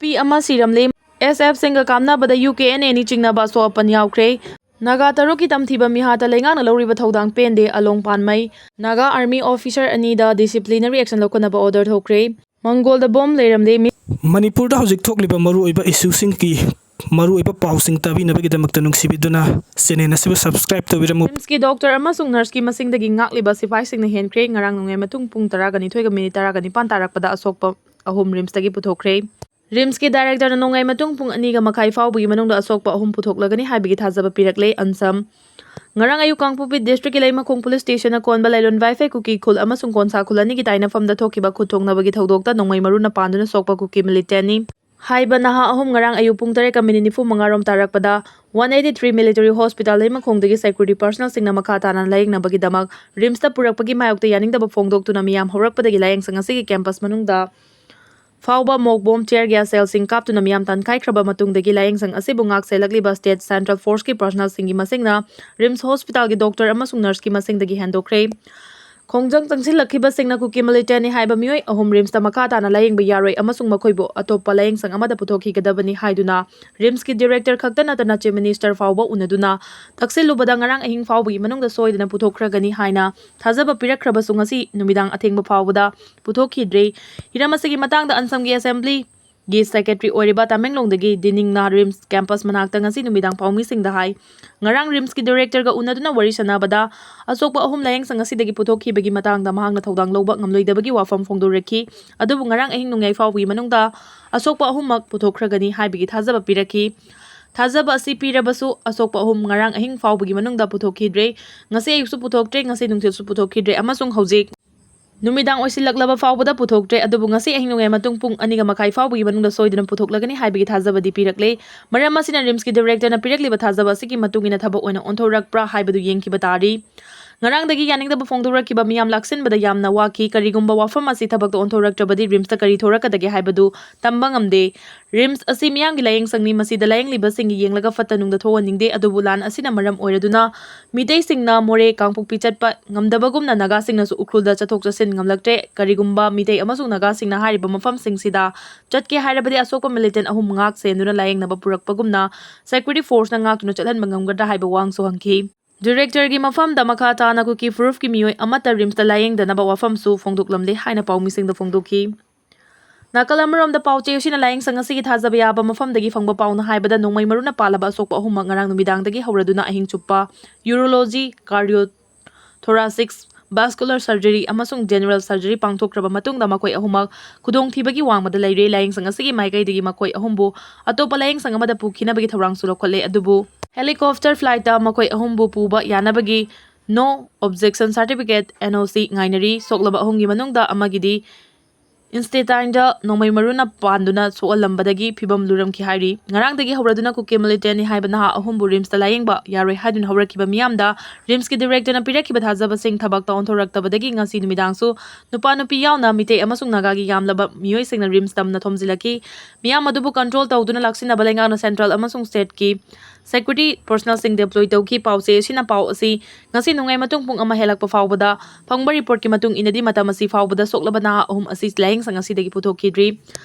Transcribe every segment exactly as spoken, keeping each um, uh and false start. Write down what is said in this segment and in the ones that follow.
ꯅꯨꯄꯤ ꯑꯃ ꯁꯤꯔꯝꯂꯦ꯫ ꯑꯦꯁ ꯑꯦꯐꯁꯤꯡꯒ ꯀꯥꯞꯅꯕꯗ ꯌꯨ ꯀꯦ ꯑꯦꯟ ꯑꯦꯅꯤ ꯆꯤꯡꯅꯕ ꯑꯁꯣꯛ ꯑꯄꯟ ꯌꯥꯎꯈ꯭ꯔꯦ꯫ ꯅꯥꯒꯥ ꯇꯔꯨꯛꯀꯤ ꯇꯝꯊꯤꯕ ꯃꯤꯍꯥꯠꯇ ꯂꯩꯉꯥꯛꯅ ꯂꯧꯔꯤꯕ ꯊꯧꯗꯥꯡ ꯄꯦꯟꯗꯦ, ꯑꯂꯣꯡ ꯄꯥꯟꯃꯩ꯫ ꯅꯥꯒꯥ ꯑꯥꯔꯃꯤ ꯑꯣꯐꯤꯁꯔ ꯑꯅꯤꯗ ꯗꯤꯁꯤꯄ꯭ꯂꯤꯅꯔꯤ ꯑꯦꯛꯁꯟ ꯂꯧꯈꯠꯅꯕ ꯑꯣꯔꯗꯔ ꯊꯣꯛꯈ꯭ꯔꯦ꯫ ꯃꯪꯒꯣꯜꯗ ꯕꯣꯝ ꯂꯩꯔꯝꯂꯦ꯫ ꯃꯤ ꯃꯅꯤꯄꯨꯔꯗ ꯍꯧꯖꯤꯛ ꯊꯣꯛꯂꯤꯕ ꯃꯔꯨꯑꯣꯏꯕ ꯏꯁꯨꯁꯤꯡꯒꯤ ꯃꯔꯨꯑꯣꯏꯕ ꯄꯥꯎꯁꯤꯡ ꯇꯥꯕꯤꯅꯕꯒꯤꯗꯃꯛꯇ ꯅꯨꯡꯁꯤꯕꯤꯗꯨꯅ ꯆꯦꯅꯦꯜ ꯑꯁꯤꯕꯨ ꯁꯕꯁꯀ꯭ꯔꯥꯏꯕ ꯇꯧꯕꯤꯔꯝꯃꯨ꯫ ꯔꯤꯝꯁꯀꯤ ꯗꯣꯛꯇꯔ ꯑꯃꯁꯨꯡ ꯅꯔꯁꯀꯤ ꯃꯁꯤꯡꯗꯒꯤ ꯉꯥꯛꯂꯤꯕ ꯁꯤꯐꯥꯏꯁꯤꯡꯅ ꯍꯦꯟꯈ꯭ꯔꯦ꯫ ꯉꯔꯥꯡ ꯅꯣꯡꯌꯥꯏ ꯃꯇꯨꯡ ꯄꯨꯡ ꯇꯔꯥꯒ ꯅꯤꯊꯣꯏꯒ ꯃꯤꯅꯤꯠ ꯇꯔꯥꯒ ꯅꯤꯄꯥꯟ ꯇꯥꯔꯛꯄꯗ ꯑꯁꯣꯛꯄ ꯑꯍꯨꯝ ꯔꯤꯝꯁꯇꯒꯤ ꯄꯨꯊꯣꯛꯈ꯭ꯔꯦ꯫ ꯔꯤꯝꯁꯀꯤ ꯗꯥꯏꯔꯦꯛꯇꯔꯅ ꯅꯣꯡꯌꯥꯏ ꯃꯇꯨꯡ ꯄꯨꯡ ꯑꯅꯤꯒ ꯃꯈꯥꯏ ꯐꯥꯎꯕꯒꯤ ꯃꯅꯨꯡꯗ ꯑꯁꯣꯛꯄ ꯑꯍꯨꯝ ꯄꯨꯊꯣꯛꯂꯒꯅꯤ ꯍꯥꯏꯕꯒꯤ ꯊꯥꯖꯕ ꯄꯤꯔꯛꯂꯦ꯫ ꯑꯟꯁꯝ꯫ ꯉꯔꯥꯡ ꯑꯌꯨꯛ ꯀꯥꯡꯄꯣꯛꯄꯤ ꯗꯤꯁꯇ꯭ꯔꯤꯛꯀꯤ ꯂꯩꯃꯈꯣꯡ ꯄꯨꯂꯤꯁ ꯁ꯭ꯇꯦꯁꯟꯅ ꯀꯣꯟꯕ ꯂꯥꯏꯂꯣꯟ ꯋꯥꯏꯐꯩ ꯀꯨꯀꯤ ꯈꯨꯜ ꯑꯃꯁꯨꯡ ꯀꯣꯟꯁꯥ ꯈꯨꯜ ꯑꯅꯤꯒꯤ ꯇꯥꯏꯅꯐꯝꯗ ꯊꯣꯛꯈꯤꯕ ꯈꯨꯠ ꯊꯣꯛꯅꯕꯒꯤ ꯊꯧꯗꯣꯛꯇ ꯅꯣꯡꯃꯩ ꯃꯔꯨꯅ ꯄꯥꯟꯗꯨꯅ ꯁꯣꯛꯄ ꯀꯨꯀꯤ ꯃꯤꯂꯤꯇꯦꯟꯅꯤ ꯍꯥꯏꯕ ꯅꯍꯥ ꯑꯍꯨꯝ ꯉꯔꯥꯡ ꯑꯌꯨꯛ ꯄꯨꯡ ꯇꯔꯦꯠꯀ ꯃꯤꯅꯤꯠ ꯅꯤꯐꯨ ꯃꯉꯥ ꯔꯣꯝ ꯇꯥꯔꯛꯄꯗ one eighty three military hospital ꯂꯩꯃꯈꯣꯡꯗꯒꯤ ꯁꯦꯀ꯭ꯌꯨꯔꯤꯇꯤ ꯄꯥꯔꯁꯅꯦꯜꯁꯤꯡꯅ ꯃꯈꯥ ꯇꯥꯅ ꯂꯥꯌꯦꯡꯅꯕꯒꯤꯗꯃꯛ ꯔꯤꯝꯁꯇ ꯄꯨꯔꯛꯄꯒꯤ ꯃꯥꯌꯣꯛꯇ ꯌꯥꯅꯤꯡꯗꯕ ꯐꯣꯡꯗꯣꯛꯇꯨꯅ ꯃꯤꯌꯥꯝ ꯍꯧꯔꯛꯄꯗꯒꯤ ꯂꯥꯌꯦꯡꯁꯪ ꯑꯁꯤꯒꯤ ꯀꯦꯝꯄꯁ ꯃꯅꯨꯡꯗ ꯐꯥꯎꯕ ꯃꯣꯛ ꯕꯣꯝ, ꯇꯤꯌꯔ ꯒ꯭ꯌꯥꯁ ꯁꯦꯜꯁꯤꯡ ꯀꯥꯞꯇꯨꯅ ꯃꯤꯌꯥꯝ ꯇꯥꯟꯈꯥꯏꯈ꯭ꯔꯕ ꯃꯇꯨꯡꯗꯒꯤ ꯂꯥꯌꯦꯡꯁꯪ ꯑꯁꯤꯕꯨ ꯉꯥꯛ ꯁꯦꯜꯂꯛꯂꯤꯕ ꯁ꯭ꯇꯦꯠ ꯁꯦꯟꯇ꯭ꯔꯦꯜ ꯐꯣꯔꯁꯀꯤ ꯄꯥꯔꯁꯅꯦꯜꯁꯤꯡꯒꯤ ꯃꯁꯤꯡꯅ ꯔꯤꯝꯁ ꯍꯣꯁꯄꯤꯇꯥꯜꯒꯤ ꯗꯣꯛꯇꯔ ꯑꯃꯁꯨꯡ ꯅꯔꯁꯀꯤ ꯃꯁꯤꯡꯗꯒꯤ ꯍꯦꯟꯗꯣꯛꯈ꯭ꯔꯦ꯫ ꯈꯣꯡꯖꯪ ꯆꯪꯁꯤꯜꯂꯛꯈꯤꯕꯁꯤꯡꯅ ꯀꯨꯀꯤ ꯃꯤꯂꯤꯇꯦꯟꯅꯤ ꯍꯥꯏꯕ ꯃꯤꯑꯣꯏ ꯑꯍꯨꯝ ꯔꯤꯝꯁꯇ ꯃꯈꯥ ꯇꯥꯅ ꯂꯥꯌꯦꯡꯕ ꯌꯥꯔꯣꯏ ꯑꯃꯁꯨꯡ ꯃꯈꯣꯏꯕꯨ ꯑꯇꯣꯞꯄ ꯂꯥꯌꯦꯡꯁꯪ ꯑꯃꯗ ꯄꯨꯊꯣꯛꯈꯤꯒꯗꯕꯅꯤ ꯍꯥꯏꯗꯨꯅ ꯔꯤꯝꯁꯀꯤ ꯗꯤꯔꯦꯛꯇꯔ ꯈꯛꯇ ꯅꯠꯇꯅ ꯆꯤꯐ ꯃꯤꯅꯤꯁꯇꯔ ꯐꯥꯎꯕ ꯎꯅꯗꯨꯅ ꯇꯛꯁꯤꯜꯂꯨꯕꯗ ꯉꯔꯥꯡ ꯑꯍꯤꯡ ꯐꯥꯎꯕꯒꯤ ꯃꯅꯨꯡꯗ ꯁꯣꯏꯗꯅ ꯄꯨꯊꯣꯛꯈ꯭ꯔꯒꯅꯤ ꯍꯥꯏꯅ ꯊꯥꯖꯕ ꯄꯤꯔꯛꯈ꯭ꯔꯕꯁꯨ ꯉꯁꯤ ꯅꯨꯃꯤꯗꯥꯡ ꯑꯊꯦꯡꯕ ꯐꯥꯎꯕꯗ ꯄꯨꯊꯣꯛꯈꯤꯗ꯭ꯔꯦ꯫ ꯍꯤꯔꯝ ꯑꯁꯤꯒꯤ ꯃꯇꯥꯡꯗ ꯑꯟꯁꯝꯒꯤ ꯑꯦꯁꯦꯝꯕ꯭ꯂꯤ ꯒꯤ ꯁꯦꯀ꯭ꯔꯦꯇꯔꯤ ꯑꯣꯏꯔꯤꯕ ꯇꯃꯦꯡꯂꯣꯡꯗꯒꯤ ꯗꯤꯅꯤꯡꯅ ꯔꯤꯝꯁ ꯀꯦꯝꯄꯁ ꯃꯅꯥꯛꯇ ꯉꯁꯤ ꯅꯨꯃꯤꯗꯥꯡ ꯄꯥꯎꯃꯤꯁꯤꯡꯗ ꯍꯥꯏ꯫ ꯉꯔꯥꯡ ꯔꯤꯝꯁꯀꯤ ꯗꯤꯔꯦꯛꯇꯔꯒ ꯎꯅꯗꯨꯅ ꯋꯥꯔꯤ ꯁꯥꯟꯅꯕꯗ ꯑꯁꯣꯛꯄ ꯑꯍꯨꯝ ꯂꯥꯌꯦꯡꯁꯪ ꯑꯁꯤꯗꯒꯤ ꯄꯨꯊꯣꯛꯈꯤꯕꯒꯤ ꯃꯇꯥꯡꯗ ꯃꯍꯥꯛꯅ ꯊꯧꯗꯥꯡ ꯂꯧꯕ ꯉꯝꯂꯣꯏꯗꯕꯒꯤ ꯋꯥꯐꯝ ꯐꯣꯡꯗꯣꯔꯛꯈꯤ꯫ ꯑꯗꯨꯕꯨ ꯉꯔꯥꯡ ꯑꯍꯤꯡ ꯅꯣꯡꯌꯥꯏ ꯐꯥꯎꯕꯒꯤ ꯃꯅꯨꯡꯗ ꯑꯁꯣꯛꯄ ꯑꯍꯨꯝꯃꯛ ꯄꯨꯊꯣꯛꯈ꯭ꯔꯒꯅꯤ ꯍꯥꯏꯕꯒꯤ ꯊꯥꯖꯕ ꯄꯤꯔꯛꯈꯤ꯫ ꯊꯥꯖꯕ ꯑꯁꯤ ꯄꯤꯔꯕꯁꯨ ꯑꯁꯣꯛꯄ ꯑꯍꯨꯝ ꯉꯔꯥꯡ ꯑꯍꯤꯡ ꯐꯥꯎꯕꯒꯤ ꯃꯅꯨꯡꯗ ꯄꯨꯊꯣꯛꯈꯤꯗ꯭ꯔꯦ꯫ ꯉꯁꯤ ꯑꯌꯨꯛꯁꯨ ꯄꯨꯊꯣꯛꯇ꯭ꯔꯦ, ꯉꯁꯤ ꯅꯨꯡꯊꯤꯜꯁꯨ ꯄꯨꯊꯣꯛꯈꯤꯗ꯭ꯔꯦ ꯑꯃꯁꯨꯡ ꯍꯧꯖꯤꯛ ꯅꯨꯃꯤꯗꯥꯡ ꯑꯣꯏꯁꯤꯜꯂꯛꯂꯕ ꯐꯥꯎꯕꯗ ꯄꯨꯊꯣꯛꯇ꯭ꯔꯦ꯫ ꯑꯗꯨꯕꯨ ꯉꯁꯤ ꯑꯍꯤꯡ ꯅꯣꯡꯌꯥꯏ ꯃꯇꯨꯡ ꯄꯨꯡ ꯑꯅꯤꯒ ꯃꯈꯥꯏ ꯐꯥꯎꯕꯒꯤ ꯃꯅꯨꯡꯗ ꯁꯣꯏꯗꯅ ꯄꯨꯊꯣꯛꯂꯒꯅꯤ ꯍꯥꯏꯕꯒꯤ ꯊꯥꯖꯕꯗꯤ ꯄꯤꯔꯛꯂꯦ꯫ ꯃꯔꯝ ꯑꯁꯤꯅ ꯔꯤꯝꯁꯀꯤ ꯗꯤꯔꯦꯛꯇꯔꯅ ꯄꯤꯔꯛꯂꯤꯕ ꯊꯥꯖꯕ ꯑꯁꯤꯒꯤ ꯃꯇꯨꯡ ꯏꯟꯅ ꯊꯕꯛ ꯑꯣꯏꯅ ꯑꯣꯟꯊꯣꯔꯛꯄ꯭ꯔꯥ ꯍꯥꯏꯕꯗꯨ ꯌꯦꯡꯈꯤꯕ ꯇꯥꯔꯤ꯫ ꯉꯔꯥꯡꯗꯒꯤ ꯌꯥꯅꯤꯡꯗꯕ ꯐꯣꯡꯗꯣꯔꯛꯈꯤꯕ ꯃꯤꯌꯥꯝ ꯂꯥꯛꯁꯤꯟꯕꯗ ꯌꯥꯝꯅ ꯋꯥꯈꯤ꯫ ꯀꯔꯤꯒꯨꯝꯕ ꯋꯥꯐꯝ ꯑꯁꯤ ꯊꯕꯛꯇ ꯑꯣꯟꯊꯣꯔꯛꯇ꯭ꯔꯕꯗꯤ ꯔꯤꯝꯁꯇ ꯀꯔꯤ ꯊꯣꯔꯛꯀꯗꯒꯦ ꯍꯥꯏꯕꯗꯨ ꯇꯝꯕ ꯉꯝꯗꯦ꯫ ꯔꯤꯝꯁ ꯑꯁꯤ ꯃꯤꯌꯥꯝꯒꯤ ꯂꯥꯌꯦꯡꯁꯪꯅꯤ꯫ ꯃꯁꯤꯗ ꯂꯥꯌꯦꯡꯂꯤꯕꯁꯤꯡꯒꯤ ꯌꯦꯡꯂꯒ ꯐꯠꯇ ꯅꯨꯡꯗ ꯊꯣꯛꯍꯟꯅꯤꯡꯗꯦ꯫ ꯑꯗꯨꯕꯨ ꯂꯥꯟ ꯑꯁꯤꯅ ꯃꯔꯝ ꯑꯣꯏꯔꯗꯨꯅ ꯃꯤꯇꯩꯁꯤꯡꯅ ꯃꯣꯔꯦ, ꯀꯥꯡꯄꯣꯛꯄꯤ ꯆꯠꯄ ꯉꯝꯗꯕꯒꯨꯝꯅ ꯅꯥꯒꯥꯁꯤꯡꯅꯁꯨ ꯎꯈ꯭ꯔꯨꯜꯗ ꯆꯠꯊꯣꯛ ꯆꯠꯁꯤꯟ ꯉꯝꯂꯛꯇ꯭ꯔꯦ꯫ ꯀꯔꯤꯒꯨꯝꯕ ꯃꯤꯇꯩ ꯑꯃꯁꯨꯡ ꯅꯥꯒꯥꯁꯤꯡꯅ ꯍꯥꯏꯔꯤꯕ ꯃꯐꯝꯁꯤꯡꯁꯤꯗ ꯆꯠꯀꯦ ꯍꯥꯏꯔꯕꯗꯤ ꯑꯁꯣꯛꯄ ꯃꯤꯂꯤꯇꯦꯟ ꯑꯍꯨꯝ ꯉꯥꯛ ꯁꯦꯟꯗꯨꯅ ꯂꯥꯌꯦꯡꯅꯕ ꯄꯨꯔꯛꯄꯒꯨꯝꯅ ꯁꯦꯀ꯭ꯌꯨꯔꯤꯇꯤ ꯐꯣꯔꯁꯅ ꯉꯥꯛꯇꯨꯅ ꯆꯠꯍꯟꯕ ꯉꯝꯒꯗ꯭ꯔꯥ ꯍꯥꯏꯕ ꯋꯥꯍꯪꯁꯨ ꯍꯪꯈꯤ꯫ ꯗꯤꯔꯦꯛꯇꯔꯒꯤ ꯃꯐꯝꯗ ꯃꯈꯥ ꯇꯥꯅ ꯀꯨꯀꯤ ꯐꯨꯔꯨꯞꯀꯤ ꯃꯤꯑꯣꯏ ꯑꯃꯠꯇ ꯔꯤꯝꯁꯇ ꯂꯥꯌꯦꯡꯗꯅꯕ ꯋꯥꯐꯝꯁꯨ ꯐꯣꯡꯗꯣꯛꯂꯝꯗꯦ ꯍꯥꯏꯅ ꯄꯥꯎꯃꯤꯁꯤꯡꯗ ꯐꯣꯡꯗꯣꯛꯈꯤ꯫ ꯅꯥꯀꯜ ꯑꯃꯔꯣꯝꯗ ꯄꯥꯎꯆꯦ ꯑꯁꯤꯅ ꯂꯥꯌꯦꯡꯁꯪ ꯑꯁꯤꯒꯤ ꯊꯥꯖꯕ ꯌꯥꯕ ꯃꯐꯝꯗꯒꯤ ꯐꯪꯕ ꯄꯥꯎꯅ ꯍꯥꯏꯕꯗ, ꯅꯣꯡꯃꯩ ꯃꯔꯨꯅ ꯄꯥꯜꯂꯕ ꯑꯁꯣꯛꯄ ꯑꯍꯨꯝꯃꯛ ꯉꯔꯥꯡ ꯅꯨꯃꯤꯗꯥꯡꯗꯒꯤ ꯍꯧꯔꯗꯨꯅ ꯑꯍꯤꯡ ꯆꯨꯞꯄ ꯌꯨꯔꯣꯂꯣꯖꯤ, ꯀꯥꯔꯗꯤꯑꯣ ꯊꯣꯔꯥꯁꯤꯛꯁ, ꯚꯥꯁꯀꯨꯂꯔ ꯁꯔꯖꯔꯤ ꯑꯃꯁꯨꯡ ꯖꯦꯅꯔꯦꯜ ꯁꯔꯖꯔꯤ ꯄꯥꯡꯊꯣꯛꯈ꯭ꯔꯕ ꯃꯇꯨꯡꯗ ꯃꯈꯣꯏ ꯑꯍꯨꯝꯃꯛ ꯈꯨꯗꯣꯡꯊꯤꯕꯒꯤ ꯋꯥꯡꯃꯗ ꯂꯩꯔꯦ꯫ ꯂꯥꯌꯦꯡꯁꯪ ꯑꯁꯤꯒꯤ ꯃꯥꯏꯀꯩꯗꯒꯤ ꯃꯈꯣꯏ ꯑꯍꯨꯝꯕꯨ ꯑꯇꯣꯞꯄ ꯂꯥꯌꯦꯡꯁꯪ ꯑꯃꯗ ꯄꯨꯈꯤꯅꯕꯒꯤ ꯊꯧꯔꯥꯡꯁꯨ ꯂꯧꯈꯠꯂꯦ, ꯑꯗꯨꯕꯨ ꯍꯦꯂꯤꯀꯣꯞꯇꯔ ꯐ꯭ꯂꯥꯏꯠꯇ ꯃꯈꯣꯏ ꯑꯍꯨꯝꯕꯨ ꯄꯨꯕ ꯌꯥꯅꯕꯒꯤ ꯅꯣ ꯑꯣꯕꯖꯦꯛꯁꯟ ꯁꯥꯔꯇꯤꯐꯤꯀꯦꯠ, ꯑꯦꯟ ꯑꯣ ꯁꯤ, ꯉꯥꯏꯅꯔꯤ꯫ ꯁꯣꯛꯂꯕ ꯑꯍꯨꯝꯒꯤ ꯃꯅꯨꯡꯗ ꯑꯃꯒꯤꯗꯤ ꯏꯟꯁꯇꯦꯇꯥꯏꯟꯗ ꯅꯣꯡꯃꯩ ꯃꯔꯨꯅ ꯄꯥꯟꯗꯨꯅ ꯁꯣꯛꯍꯜꯂꯝꯕꯗꯒꯤ ꯐꯤꯕꯝ ꯂꯨꯔꯝꯈꯤ ꯍꯥꯏꯔꯤ꯫ ꯉꯔꯥꯡꯗꯒꯤ ꯍꯧꯔꯗꯨꯅ ꯀꯨꯀꯤ ꯃꯤꯂꯤꯇꯦꯟꯅꯤ ꯍꯥꯏꯕ ꯅꯍꯥ ꯑꯍꯨꯝꯕꯨ ꯔꯤꯝꯁꯇ ꯂꯥꯌꯦꯡꯕ ꯌꯥꯔꯣꯏ ꯍꯥꯏꯗꯨꯅ ꯍꯧꯔꯛꯈꯤꯕ ꯃꯤꯌꯥꯝꯗ ꯔꯤꯝꯁꯀꯤ ꯗꯤꯔꯦꯛꯇꯔꯅ ꯄꯤꯔꯛꯈꯤꯕ ꯊꯥꯖꯕꯁꯤꯡ ꯊꯕꯛꯇ ꯑꯣꯟꯊꯣꯔꯛꯇꯕꯗꯒꯤ ꯉꯁꯤ ꯅꯨꯃꯤꯗꯥꯡꯁꯨ ꯅꯨꯄꯥ ꯅꯨꯄꯤ ꯌꯥꯎꯅ ꯃꯤꯇꯩ ꯑꯃꯁꯨꯡ ꯅꯥꯒꯥꯒꯤ ꯌꯥꯝꯂꯕ ꯃꯤꯑꯣꯏꯁꯤꯡꯅ ꯔꯤꯝꯁ ꯇꯝꯅ ꯊꯣꯝꯖꯤꯜꯂꯛꯈꯤ꯫ ꯃꯤꯌꯥꯝ ꯑꯗꯨꯕꯨ ꯀꯟꯇ꯭ꯔꯣꯜ ꯇꯧꯗꯨꯅ ꯂꯥꯛꯁꯤꯟꯅꯕ ꯂꯩꯉꯥꯛꯅ ꯁꯦꯟꯇ꯭ꯔꯦꯜ ꯑꯃꯁꯨꯡ ꯁ꯭ꯇꯦꯠꯀꯤ ꯁꯦꯀ꯭ꯌꯨꯔꯤꯇꯤ ꯄꯔꯁꯣꯅꯦꯜꯁꯤꯡ ꯗꯤꯄ꯭ꯂꯣꯏ ꯇꯧꯈꯤ꯫ ꯄꯥꯎꯆꯦ ꯑꯁꯤꯅ ꯄꯥꯎ ꯑꯁꯤ ꯉꯁꯤ ꯅꯣꯡꯌꯥꯏ ꯃꯇꯨꯡ ꯄꯨꯡ ꯑꯃ ꯍꯦꯜꯂꯛꯄ ꯐꯥꯎꯕꯗ ꯐꯪꯕ ꯔꯤꯄꯣꯔꯠꯀꯤ ꯃꯇꯨꯡ ꯏꯟꯅꯗꯤ ꯃꯇꯝ ꯑꯁꯤ ꯐꯥꯎꯕꯗ ꯁꯣꯛꯂꯕ ꯅꯍꯥ ꯑꯍꯨꯝ ꯑꯁꯤ ꯂꯥꯌꯦꯡꯁꯪ ꯑꯁꯤꯗꯒꯤ ꯄꯨꯊꯣꯛꯈꯤꯗ꯭ꯔꯤ꯫